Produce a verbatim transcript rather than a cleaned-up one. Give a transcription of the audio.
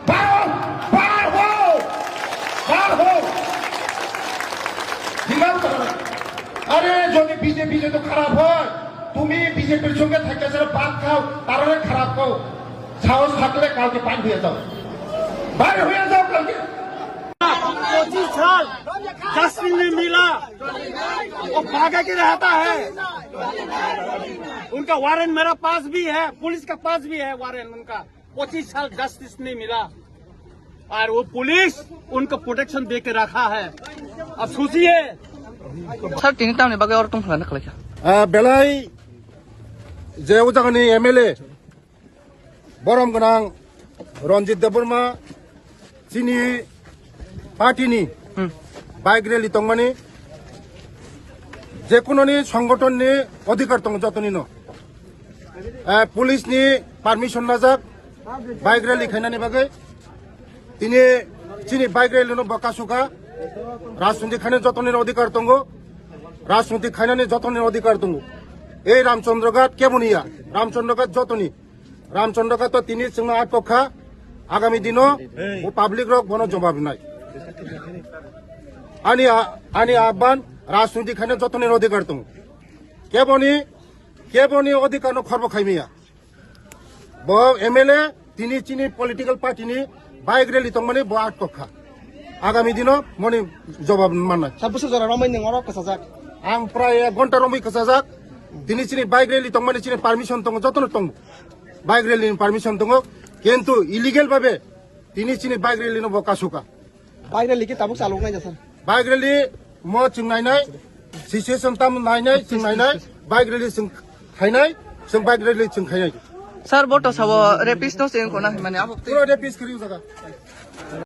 বারো, বারো, বারো। হিমালয়। আরে, যদি বিজেপি যদি খারাপ হয়, তুমি বিজেপির সঙ্গে থাকতে চাও, ভাত খাও, তারপরে খারাপ খাও। সাহস থাকলে কালকে বাইর হয়ে যাও, বাইর হয়ে যাও কালকে। पच्चीस साल जस्टिस नहीं मिला, वो भागा के रहता है। उनका वारंट मेरा पास भी है, पुलिस का पास भी है वारंट उनका। पच्चीस साल जस्टिस नहीं मिला और वो पुलिस उनको प्रोटेक्शन दे के रखा है। अब सोचिए। Sir, tini tamni bagwi oro tongthokna khlai kha? Ah, belai je o jagani M L A borom gwnang Ranjit Debbarma chini party ni Hmm. bike rally tongmani, je kunoni songothon ni odhikar tongo jotoni no. Eh, police ni permission najak bike rally khainani bagwi. Tini chini bike rally no bo kasuka. Rajniti khaina jotoni odhikar tongo. Rajniti khainani jotoni odhikar tongo. Ei Ramchandra Ghat keboni ya? Ramchandra Ghat jotoni. Ramchandra Ghat to tini chwngno atok kha. Agami dino o public rok bono jobab nai. Ani a-, ani aban rajniti khaina jotoni odhikar tongo. Keboni, keboni odhikar no khorbo khaimiya. Bo M L A tini chini political party ni bike rally tongmani bo atok kha. Agami dino moni jobab mannai. Sir, bwswk jora romwi nwng oro kwchajak? Ang prai ek ghonta romwi kwchajak. Tini chini bike rally tongmani chini permission tongo, jotono tongo. Bike rally ni permission tongo. Kintu illegal babe tini chini bike rally no bo kasuka. Bike rally ki tabuk chalok nai jasa? Bike rally mo chwng nainai, situation tam nainai, chwng nainai, bike rally chwng khainai, chwng bike rally chwng khainai. Sir, boto sabo rapist no se ko na mane abo. Pura rapist kiri jaga.